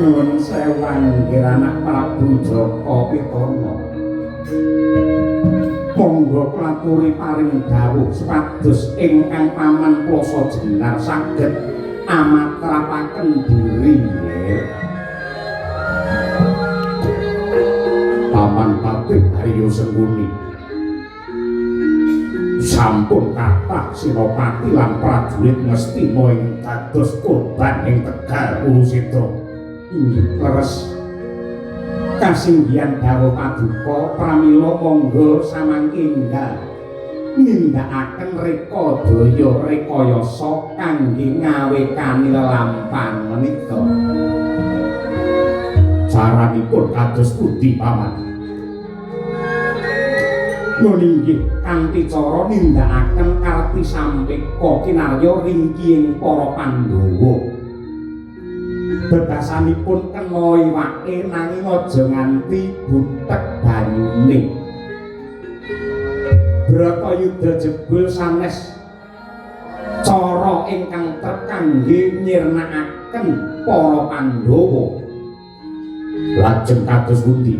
Nuwun sewu anggir anak Prabu Jaka Pitana. Monggo klaturi paring dawuh supados ingkang paman Klasa Jenar saged amatrapaken diri nggih. Paman Patih Haryo Sengkuni sampun kathah senopati lan prajurit Ngastina ing dados korban ing Tegal Kurusetra. Inggih leres. Kasinggihan dawuh paduka, pramila monggo samangke enggal nindakaken rekadaya rekayasa kangge ngawekani lelampahan menika. Caranipun kados pundi, Paman? Nun inggih kanthi cara nindakaken karti sampeka kinarya ringkihing para Pandhawa. Bebasanipun kena iwake nanging aja nganti butek banyune. Bratayuda jebul sanes cara ingkang trep kangge nyirnakaken para Pandhawa. Lajeng kados pundi?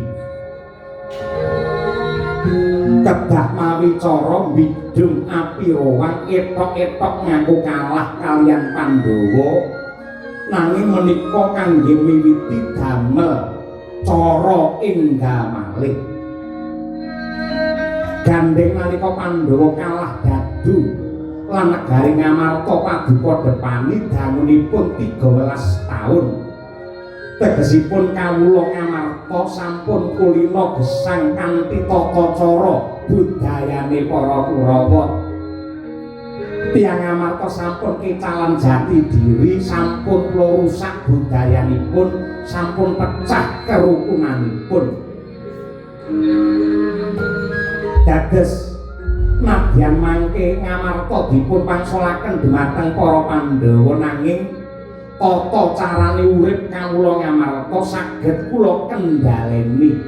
Kedah mawi cara mbidung api rowang etok-etok ngaku kalah kaliyan Pandhawa, nanging menika kangge miwiti damel cara enggal malih. Gandheng nalika Pandhawa kalah dadu lan negari Ngamarta paduka depani dangunipun 13 taun. Tegesipun kawula Ngamarta sampun kulina gesang kanthi tata cara budayane para Kurawa. Tiyang Ngamarta sampun kecalan jati diri, sampun rusak budayanipun, sampun pecah kerukunanipun. Dados nadyan mangke Ngamarta dipun pangsulaken dhumateng para Pandhawa, nanging tata carane urip kawula Ngamarta saged kula kendhaleni.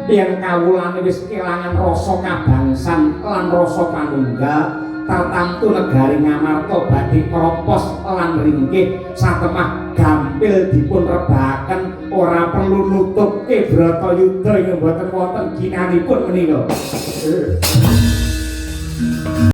Yen kawulane wis kelangan rasa kabangsan lan rasa panunggal, tartamtu negari Ngamarta badhe kropos lan ringkih satemah gampil dipun rebahaken, ora perlu nutupke Bratayuda ing mboten wonten ginanipun menika.